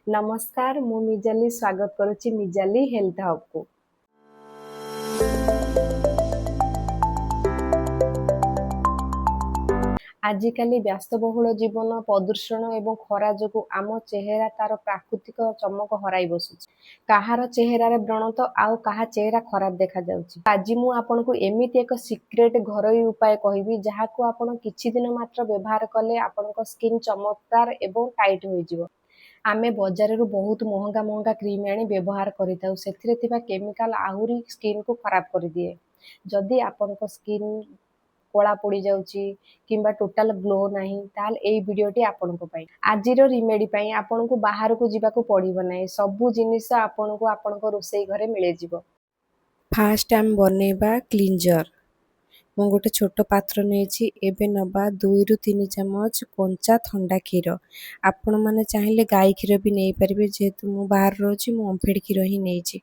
ନମସ୍କାର, ମୁଁ ମିଜାଲି ସ୍ୱାଗତ କରୁଛି ମିଜାଲି ହେଲ୍ଥ ହବ୍କୁ। ଆଜିକାଲି ବ୍ୟସ୍ତବହୁଳ ଜୀବନ, ପ୍ରଦୂଷଣ ଏବଂ ଖରା ଯୋଗୁଁ ଆମ ଚେହେରା ତାର ପ୍ରାକୃତିକ ଚମକ ହରାଇ ବସୁଛି। କାହାର ଚେହେରାରେ ବ୍ରଣ ତ ଆଉ କାହା ଚେହେରା ଖରାପ ଦେଖାଯାଉଛି। ଆଜି ମୁଁ ଆପଣଙ୍କୁ ଏମିତି ଏକ ସିକ୍ରେଟ ଘରୋଇ ଉପାୟ କହିବି, ଯାହାକୁ ଆପଣ କିଛି ଦିନ ମାତ୍ର ବ୍ୟବହାର କଲେ ଆପଣଙ୍କ ସ୍କିନ୍ ଚମତ୍କାର ଏବଂ ଟାଇଟ୍ ହୋଇଯିବ। ଆମେ ବଜାରରୁ ବହୁତ ମହଙ୍ଗା ମହଙ୍ଗା କ୍ରିମ୍ ଆଣି ବ୍ୟବହାର କରିଥାଉ। ସେଥିରେ ଥିବା କେମିକାଲ ଆହୁରି ସ୍କିନ୍କୁ ଖରାପ କରିଦିଏ। ଯଦି ଆପଣଙ୍କ ସ୍କିନ୍ କଳା ପଡ଼ିଯାଉଛି କିମ୍ବା ଟୋଟାଲ ଗ୍ଲୋ ନାହିଁ, ତାହେଲେ ଏଇ ଭିଡ଼ିଓଟି ଆପଣଙ୍କ ପାଇଁ। ଆଜିର ରିମେଡି ପାଇଁ ଆପଣଙ୍କୁ ବାହାରକୁ ଯିବାକୁ ପଡ଼ିବ ନାହିଁ। ସବୁ ଜିନିଷ ଆପଣଙ୍କୁ ଆପଣଙ୍କ ରୋଷେଇ ଘରେ ମିଳିଯିବ। ଫାଷ୍ଟ ଆମେ ବନେଇବା କ୍ଲିଞ୍ଜର। ମୁଁ ଗୋଟେ ଛୋଟ ପାତ୍ର ନେଇଛି। ଏବେ ନେବା 2ରୁ 3 ଚାମଚ କଞ୍ଚା ଥଣ୍ଡା କ୍ଷୀର। ଆପଣମାନେ ଚାହିଁଲେ ଗାଈ କ୍ଷୀର ବି ନେଇପାରିବେ। ଯେହେତୁ ମୁଁ ବାହାରେ ରହୁଛି, ମୁଁ ଓମଫେଡ଼ କ୍ଷୀର ହିଁ ନେଇଛି।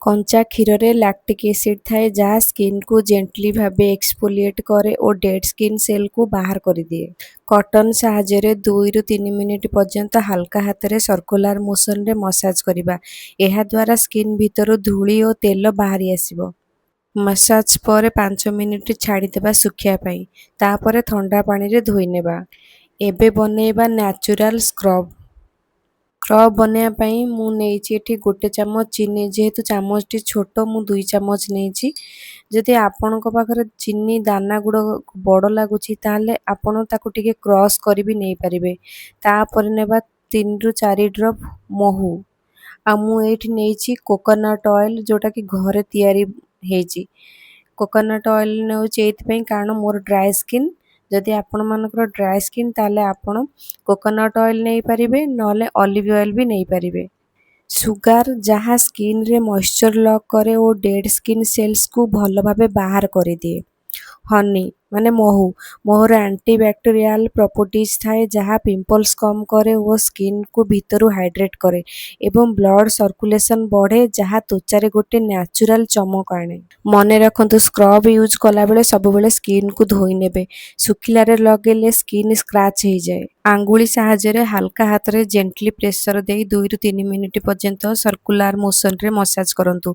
କଞ୍ଚା କ୍ଷୀରରେ ଲାକ୍ଟିକ୍ ଏସିଡ୍ ଥାଏ, ଯାହା ସ୍କିନ୍କୁ ଜେଣ୍ଟଲି ଭାବେ ଏକ୍ସଫୋଲିଏଟ୍ କରେ ଓ ଡେଡ୍ ସ୍କିନ୍ ସେଲ୍କୁ ବାହାର କରିଦିଏ। କଟନ୍ ସାହାଯ୍ୟରେ 2ରୁ 3 ମିନିଟ୍ ପର୍ଯ୍ୟନ୍ତ ହାଲକା ହାତରେ ସର୍କୁଲାର ମୋସନରେ ମସାଜ କରିବା। ଏହାଦ୍ୱାରା ସ୍କିନ୍ ଭିତରୁ ଧୂଳି ଓ ତେଲ ବାହାରି ଆସିବ। ମସାଜ ପରେ 5 ମିନିଟ୍ ଛାଡ଼ିଦେବା ଶୁଖିବା ପାଇଁ। ତାପରେ ଥଣ୍ଡା ପାଣିରେ ଧୋଇନେବା। ଏବେ ବନେଇବା ନ୍ୟାଚୁରାଲ ସ୍କ୍ରବ୍। ସ୍କ୍ରବ୍ ବନେଇବା ପାଇଁ ମୁଁ ନେଇଛି ଏଠି 1 ଚାମଚ ଚିନି। ଯେହେତୁ ଚାମଚଟି ଛୋଟ, ମୁଁ 2 ଚାମଚ ନେଇଛି। ଯଦି ଆପଣଙ୍କ ପାଖରେ ଚିନି ଦାନା ଗୁଡ଼ ବଡ଼ ଲାଗୁଛି, ତାହେଲେ ଆପଣ ତାକୁ ଟିକେ କ୍ରସ୍ କରି ବି ନେଇପାରିବେ। ତାପରେ ନେବା 3ରୁ 4 ଡ୍ରପ୍ ମହୁ। ଆଉ ମୁଁ ଏଇଠି ନେଇଛି କୋକୋନଟ୍ ଅଏଲ୍, ଯେଉଁଟାକି ଘରେ ତିଆରି ହେଇଛି। କୋକୋନଟ୍ ଅଏଲ୍ ନେଉଛି ଏଇଥିପାଇଁ, କାରଣ ମୋର ଡ୍ରାଏ ସ୍କିନ୍। ଯଦି ଆପଣମାନଙ୍କର ଡ୍ରାଏ ସ୍କିନ୍, ତାହେଲେ ଆପଣ କୋକୋନଟ୍ ଅଏଲ୍ ନେଇପାରିବେ, ନହେଲେ ଅଲିଭ୍ ଅଏଲ୍ ବି ନେଇପାରିବେ। ସୁଗାର, ଯାହା ସ୍କିନ୍ରେ ମଏଶ୍ଚର ଲକ୍ କରେ ଓ ଡେଡ୍ ସ୍କିନ୍ ସେଲ୍ସକୁ ଭଲ ଭାବେ ବାହାର କରିଦିଏ। ହନି ମାନେ ମହୁ। ମହୁର ଆଣ୍ଟି ବ୍ୟାକ୍ଟେରିଆଲ ପ୍ରପର୍ଟିଜ୍ ଥାଏ, ଯାହା ପିମ୍ପଲ୍ସ କମ୍ କରେ ଓ ସ୍କିନ୍କୁ ଭିତରୁ ହାଇଡ୍ରେଟ୍ କରେ ଏବଂ ବ୍ଲଡ୍ ସର୍କୁଲେସନ୍ ବଢ଼େ, ଯାହା ତ୍ୱଚାରେ ଗୋଟେ ନ୍ୟାଚୁରାଲ ଚମକ ଆଣେ। ମନେ ରଖନ୍ତୁ, ସ୍କ୍ରବ୍ ୟୁଜ୍ କଲାବେଳେ ସବୁବେଳେ ସ୍କିନ୍କୁ ଧୋଇ ନେବେ। ଶୁଖିଲାରେ ଲଗେଇଲେ ସ୍କିନ୍ ସ୍କ୍ରାଚ୍ ହେଇଯାଏ। ଆଙ୍ଗୁଳି ସାହାଯ୍ୟରେ ହାଲକା ହାତରେ ଜେଣ୍ଟଲି ପ୍ରେସର ଦେଇ 2ରୁ 3 ମିନିଟ୍ ପର୍ଯ୍ୟନ୍ତ ସର୍କୁଲାର ମୋସନରେ ମସାଜ କରନ୍ତୁ।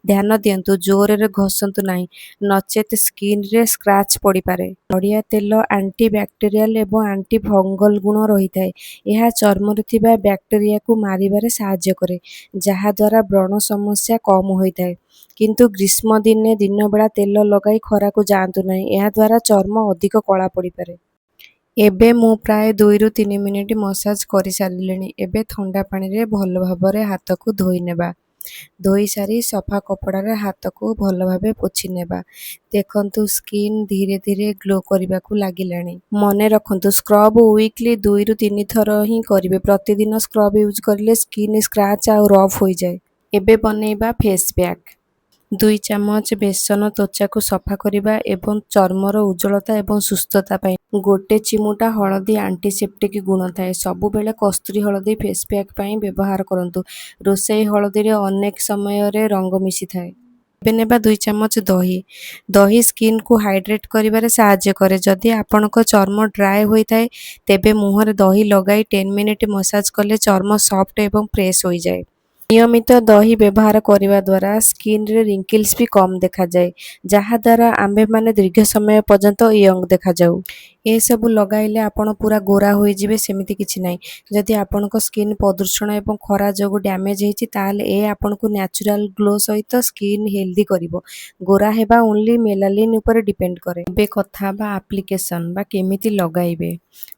ଧ୍ୟାନ ଦିଅନ୍ତୁ, ଜୋରରେ ଘଷନ୍ତୁ ନାହିଁ, ନଚେତ୍ ସ୍କିନ୍ରେ ସ୍କ୍ରାଚ୍ ପଡ଼ିପାରେ। ନଡ଼ିଆ ତେଲ ଆଣ୍ଟି ବ୍ୟାକ୍ଟେରିଆଲ ଏବଂ ଆଣ୍ଟି ଫଙ୍ଗଲ ଗୁଣ ରହିଥାଏ। ଏହା ଚର୍ମରେ ଥିବା ବ୍ୟାକ୍ଟେରିଆକୁ ମାରିବାରେ ସାହାଯ୍ୟ କରେ, ଯାହାଦ୍ୱାରା ବ୍ରଣ ସମସ୍ୟା କମ୍ ହୋଇଥାଏ। କିନ୍ତୁ ଗ୍ରୀଷ୍ମ ଦିନେ ଦିନବେଳା ତେଲ ଲଗାଇ ଖରାକୁ ଯାଆନ୍ତୁ ନାହିଁ। ଏହାଦ୍ୱାରା ଚର୍ମ ଅଧିକ କଳା ପଡ଼ିପାରେ। ଏବେ ମୁଁ ପ୍ରାୟ 2ରୁ 3 ମିନିଟ୍ ମସାଜ କରିସାରିଲିଣି। ଏବେ ଥଣ୍ଡା ପାଣିରେ ଭଲ ଭାବରେ ହାତକୁ ଧୋଇ ନେବା। ଧୋଇ ସାରି ସଫା କପଡ଼ାରେ ହାତକୁ ଭଲ ଭାବେ ପୋଛି ନେବା। ଦେଖନ୍ତୁ, ସ୍କିନ୍ ଧୀରେ ଧୀରେ ଗ୍ଲୋ କରିବାକୁ ଲାଗିଲାଣି। ମନେ ରଖନ୍ତୁ, ସ୍କ୍ରବ୍ ୱିକଲି 2ରୁ 3 ଥର ହିଁ କରିବେ। ପ୍ରତିଦିନ ସ୍କ୍ରବ୍ ୟୁଜ୍ କରିଲେ ସ୍କିନ୍ ସ୍କ୍ରାଚ୍ ଆଉ ରଫ୍ ହୋଇଯାଏ। ଏବେ ବନେଇବା ଫେସ୍ ପ୍ୟାକ୍। 2 ଚାମଚ ବେସନ, ତ୍ୱଚାକୁ ସଫା କରିବା ଏବଂ ଚର୍ମର ଉଜ୍ଜ୍ୱଳତା ଏବଂ ସୁସ୍ଥତା ପାଇଁ। ଗୋଟେ ଚିମୁଟା ହଳଦୀ, ଆଣ୍ଟିସେପ୍ଟିକ୍ ଗୁଣ ଥାଏ। ସବୁବେଳେ କସ୍ତୁରୀ ହଳଦୀ ଫେସ୍ ପ୍ୟାକ୍ ପାଇଁ ବ୍ୟବହାର କରନ୍ତୁ। ରୋଷେଇ ହଳଦୀରେ ଅନେକ ସମୟରେ ରଙ୍ଗ ମିଶିଥାଏ। ଏବେ ନେବା 2 ଚାମଚ ଦହି। ଦହି ସ୍କିନ୍କୁ ହାଇଡ୍ରେଟ୍ କରିବାରେ ସାହାଯ୍ୟ କରେ। ଯଦି ଆପଣଙ୍କ ଚର୍ମ ଡ୍ରାଏ ହୋଇଥାଏ, ତେବେ ମୁହଁରେ ଦହି ଲଗାଇ 10 ମିନିଟ୍ ମସାଜ କଲେ ଚର୍ମ ସଫ୍ଟ ଏବଂ ଫ୍ରେଶ୍ ହୋଇଯାଏ। ନିୟମିତ ଦହି ବ୍ୟବହାର କରିବା ଦ୍ୱାରା ସ୍କିନ୍ରେ ରିଙ୍କିଲ୍ସ ବି କମ୍ ଦେଖାଯାଏ, ଯାହାଦ୍ୱାରା ଆମ୍ଭେମାନେ ଦୀର୍ଘ ସମୟ ପର୍ଯ୍ୟନ୍ତ ୟଙ୍ଗ ଦେଖାଯାଉ। ଏସବୁ ଲଗାଇଲେ ଆପଣ ପୁରା ଗୋରା ହୋଇଯିବେ, ସେମିତି କିଛି ନାହିଁ। ଯଦି ଆପଣଙ୍କ ସ୍କିନ୍ ପ୍ରଦୂଷଣ ଏବଂ ଖରା ଯୋଗୁଁ ଡ୍ୟାମେଜ୍ ହେଇଛି, ତାହେଲେ ଏ ଆପଣଙ୍କୁ ନ୍ୟାଚୁରାଲ ଗ୍ଲୋ ସହିତ ସ୍କିନ୍ ହେଲ୍ଦି କରିବ। ଗୋରା ହେବା ଓନ୍ଲି ମେଲାନିନ୍ ଉପରେ ଡିପେଣ୍ଡ କରେ। ଏବେ କଥା ହେବା ଆପ୍ଲିକେସନ୍ ବା କେମିତି ଲଗାଇବେ।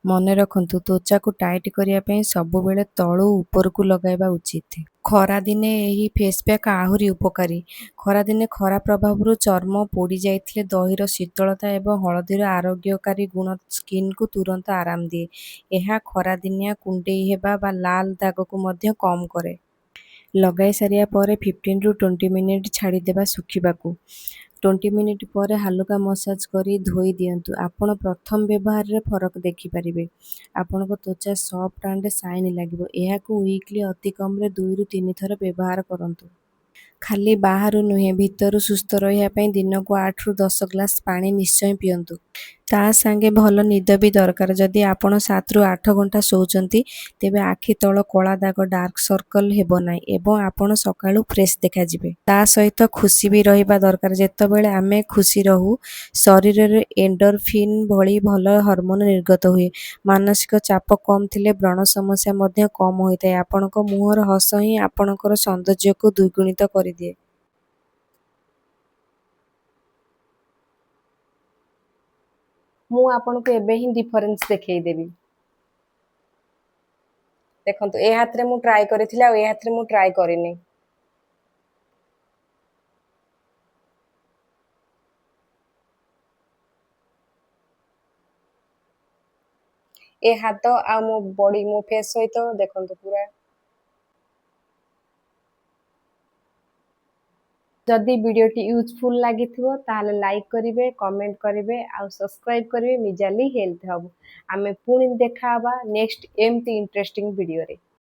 ମନେ ରଖନ୍ତୁ, ତ୍ୱଚାକୁ ଟାଇଟ୍ କରିବା ପାଇଁ ସବୁବେଳେ ତଳୁ ଉପରକୁ ଲଗାଇବା ଉଚିତ। ଖରାଦିନେ ଏହି ଫେସ୍ ପ୍ୟାକ୍ ଆହୁରି ଉପକାରୀ। ଖରାଦିନେ ଖରା ପ୍ରଭାବରୁ ଚର୍ମ ପୋଡ଼ି ଯାଇଥିଲେ ଦହିର ଶୀତଳତା ଏବଂ ହଳଦୀର ଆରୋଗ୍ୟକାରୀ ଗୁଣ ସ୍କିନ୍କୁ ତୁରନ୍ତ ଆରାମ ଦିଏ। ଏହା ଖରାଦିନିଆ କୁଣ୍ଡେଇ ହେବା ବା ଲାଲ ଦାଗକୁ ମଧ୍ୟ କମ୍ କରେ। ଲଗାଇ ସାରିବା ପରେ 15ରୁ 20 ମିନିଟ୍ ଛାଡ଼ିଦେବା ଶୁଖିବାକୁ। 20 ମିନିଟ୍ ପରେ ହାଲୁକା ମସାଜ କରି ଧୋଇ ଦିଅନ୍ତୁ। ଆପଣ ପ୍ରଥମ ବ୍ୟବହାରରେ ଫରକ ଦେଖିପାରିବେ। ଆପଣଙ୍କ ତ୍ୱଚା ସଫ୍ଟ ଆଣ୍ଡ ସାଇନି ଲାଗିବ। ଏହାକୁ ୱିକଲି ଅତି କମରେ 2ରୁ 3 ଥର ବ୍ୟବହାର କରନ୍ତୁ। ଖାଲି ବାହାରୁ ନୁହେଁ, ଭିତରୁ ସୁସ୍ଥ ରହିବା ପାଇଁ ଦିନକୁ 8ରୁ 10 ଗ୍ଲାସ ପାଣି ନିଶ୍ଚୟ ପିଅନ୍ତୁ। ତା ସାଙ୍ଗେ ଭଲ ନିଦ ବି ଦରକାର। ଯଦି ଆପଣ 7ରୁ 8 ଘଣ୍ଟା ଶୋଉଛନ୍ତି, ତେବେ ଆଖି ତଳ କଳା ଦାଗ, ଡାର୍କ ସର୍କଲ ହେବ ନାହିଁ ଏବଂ ଆପଣ ସକାଳୁ ଫ୍ରେଶ୍ ଦେଖାଯିବେ। ତା ସହିତ ଖୁସି ବି ରହିବା ଦରକାର। ଯେତେବେଳେ ଆମେ ଖୁସି ରହୁ, ଶରୀରରେ ଏଣ୍ଡୋରଫିନ୍ ଭଳି ଭଲ ହରମୋନ ନିର୍ଗତ ହୁଏ। ମାନସିକ ଚାପ କମ୍ ଥିଲେ ବ୍ରଣ ସମସ୍ୟା ମଧ୍ୟ କମ୍ ହୋଇଥାଏ। ଆପଣଙ୍କ ମୁହଁର ହସ ହିଁ ଆପଣଙ୍କର ସୌନ୍ଦର୍ଯ୍ୟକୁ ଦ୍ୱିଗୁଣିତ କରିଦିଏ। ମୁଁ ଆପଣଙ୍କୁ ଏବେ ହିଁ ଡିଫରେନ୍ସ ଦେଖେଇଦେବି। ଦେଖନ୍ତୁ, ଏ ହାତରେ ମୁଁ ଟ୍ରାଏ କରିଥିଲି ଆଉ ଏ ହାତରେ ମୁଁ ଟ୍ରାଏ କରିନି। ଏ ହାତ ଆଉ ମୋ ବଡି, ମୋ ଫେସ୍ ସହିତ ଦେଖନ୍ତୁ ପୁରା। ଯଦି ଭିଡ଼ିଓଟି ୟୁଜଫୁଲ୍ ଲାଗିଥିବ, ତାହେଲେ ଲାଇକ୍ କରିବେ, କମେଣ୍ଟ କରିବେ ଆଉ ସବସ୍କ୍ରାଇବ୍ କରିବେ ମିଜାଲି ହେଲ୍ଥ ହବ୍। ଆମେ ପୁଣି ଦେଖା ହେବା ନେକ୍ସଟ ଏମିତି ଇଣ୍ଟରେଷ୍ଟିଂ ଭିଡ଼ିଓରେ।